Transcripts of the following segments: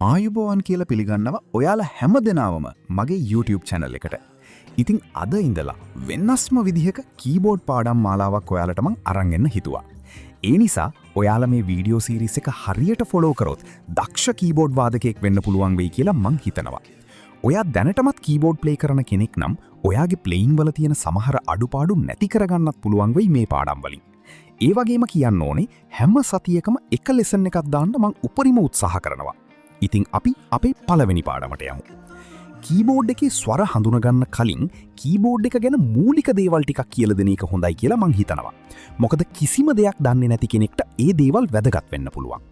ආයුබෝවන් කියලා පිළිගන්නවා ඔයාලා හැම දෙනාවම මගේ YouTube channel එකට. ඉතින් අද ඉඳලා වෙනස්ම විදිහක කීබෝඩ් පාඩම් මාලාවක් ඔයාලට මං අරන් එන්න හිතුවා. ඒ නිසා ඔයාලා මේ වීඩියෝ සීරීස් එක හරියට ෆලෝ කරොත් දක්ෂ කීබෝඩ් වාදකයෙක් වෙන්න පුළුවන් වෙයි කියලා මං හිතනවා. ඔයා දැනටමත් කීබෝඩ් ප්ලේ කරන කෙනෙක් නම් ඔයාගේ ප්ලේයින් වල තියෙන සමහර අඩුපාඩු නැති කරගන්නත් පුළුවන් වෙයි මේ පාඩම් වලින්. ඒ වගේම කියන්න ඕනේ, හැම සතියකම එක ලෙසන් එකක් දාන්න මං උපරිම උත්සාහ කරනවා. ඉතින් අපි අපේ පළවෙනි පාඩමට යමු. කීබෝඩ් එකේ ස්වර හඳුනගන්න කලින් කීබෝඩ් එක ගැන මූලික දේවල් ටිකක් කියලා දෙන එක හොඳයි කියලා මං හිතනවා. මොකද කිසිම දෙයක් දන්නේ නැති කෙනෙක්ට ඒ දේවල් වැදගත් වෙන්න පුළුවන්.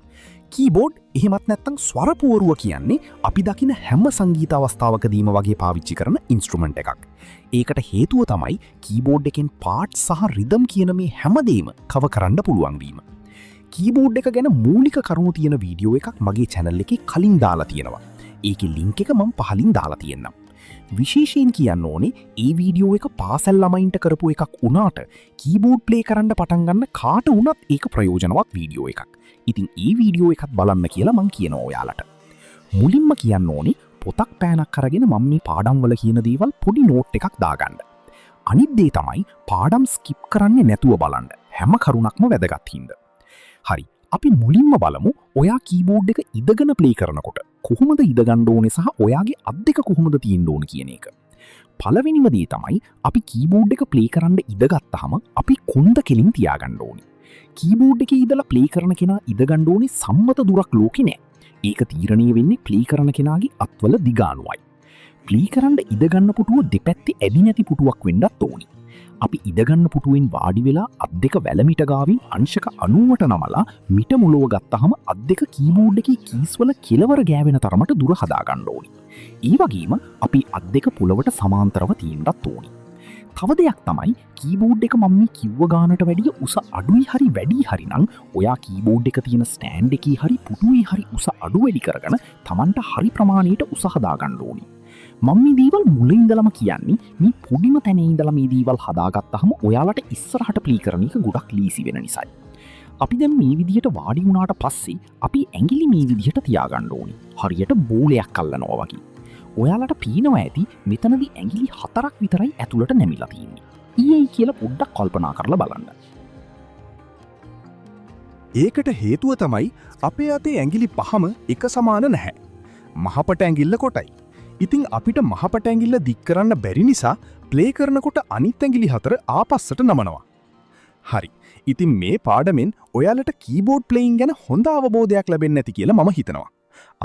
කීබෝඩ් එහෙමත් නැත්නම් ස්වර පුවරුව කියන්නේ අපි දකින හැම සංගීත අවස්ථාවකදීම වගේ පාවිච්චි කරන ඉන්ස්ට්‍රුමන්ට් එකක්. ඒකට හේතුව තමයි කීබෝඩ් එකෙන් පාට් සහ රිදම් කියන මේ හැමදේම කවර් කරන්න පුළුවන් වීම. කීබෝඩ් එක ගැන මූලික කරුණු තියෙන වීඩියෝ එකක් මගේ චැනල් එකේ කලින් දාලා තියෙනවා. ඒකේ ලින්ක් එක මම පහලින් දාලා තියෙන්නම්. විශේෂයෙන් කියන්න ඕනේ, ඒ වීඩියෝ එක පාසල් ළමයින්ට කරපු එකක් වුණාට කීබෝඩ් ප්ලේ කරන්න පටන් ගන්න කාට වුණත් ඒක ප්‍රයෝජනවත් වීඩියෝ එකක්. ඉතින් ඒ වීඩියෝ එකත් බලන්න කියලා මං කියනවා ඔයාලට. මුලින්ම කියන්න ඕනේ, පොතක් පෑනක් අරගෙන මම මේ පාඩම් වල කියන දේවල් පොඩි නෝට් එකක් දාගන්න. අනිත් දේ තමයි පාඩම් ස්කිප් කරන්නේ නැතුව බලන්න. හැම කරුණක්ම වැදගත් හින්දා. හරි. අපි මුලින්ම බලමු ඔයා කීබෝඩ් එක ඉඳගෙන ප්ලේ කරනකොට කොහොමද ඉඳගන්න ඕනේ සහ ඔයාගේ අත් දෙක කොහොමද තියෙන්න ඕන කියන එක. පළවෙනිම දේ තමයි අපි කීබෝඩ් එක ප්ලේ කරන්න ඉඳගත්තාම අපි කොන්ද කෙලින් තියාගන්න ඕනේ. කීබෝඩ් එකේ ඉඳලා ප්ලේ කරන කෙනා ඉඳගන්න ඕනේ සම්මත දුරක් ලෝකේ නෑ. ඒක තීරණය වෙන්නේ ප්ලේ කරන කෙනාගේ අත්වල දිග අනුවයි. ප්ලේ කරන්න ඉඳගන්න පුටුව දෙපැත්තේ ඇදි නැති පුටුවක් වෙන්නත් ඕනි. අපි ඉඳගන්න පුටුවෙන් වාඩි වෙලා අත් දෙක වැලමිට ගාවින් අංශක 90ට නමලා මිට මොලොව ගත්තහම අත් දෙක කීබෝඩ් එකේ කීස් වල කෙලවර ගෑවෙන තරමට දුර හදාගන්න ඕනි. ඒ වගේම අපි අත් දෙක පොළවට සමාන්තරව තියෙන්නත් ඕනි. තව දෙයක් තමයි කීබෝඩ් එක මම මේ කිව්ව ගානට වැඩිය උස අඩුයි හරි වැඩි හරි නම්, ඔයා කීබෝඩ් එක තියෙන ස්ටෑන්ඩ් එකේ හරි පුටුවේ හරි උස අඩු වැඩි කරගෙන තමන්ට හරි ප්‍රමාණයට උස හදාගන්න ඕනි. මම මේ දේවල් මුල ඉඳලම කියන්නේ මේ පොඩිම තැන ඉඳලා මේ දේවල් හදාගත්තාම ඔයාලට ඉස්සරහට ප්ලේ කරන එක ගොඩක් ලීසි වෙන නිසායි. අපි දැන් මේ විදිහට වාඩි වුණාට පස්සේ අපි ඇඟිලි මේ විදිහට තියාගන්න ඕනි. හරියට බෝලයක් අල්ලනවා වගේ. ඔයාලට පේනවා ඇති මෙතනදි ඇඟිලි හතරක් විතරයි ඇතුළට නැමිලා තියෙන්නේ. ඇයි කියලා පොඩ්ඩක් කල්පනා කරලා බලන්න. ඒකට හේතුව තමයි අපේ අතේ ඇඟිලි පහම එක සමාන නැහැ. මහපට ඇඟිල්ල කොටයි. ඉතින් අපිට මහපට ඇඟිල්ල දික් කරන්න බැරි නිසා ප්ලේ කරනකොට අනිත් ඇඟිලි හතර ආපස්සට නමනවා. හරි. ඉතින් මේ පාඩමෙන් ඔයාලට කීබෝඩ් ප්ලේයින් ගැන හොඳ අවබෝධයක් ලැබෙන්න ඇති කියලා මම හිතනවා.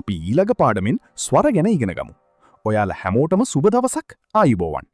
අපි ඊළඟ පාඩමෙන් ස්වර ගැන ඉගෙන ගමු. ඔයාලා හැමෝටම සුබ දවසක්. ආයුබෝවන්.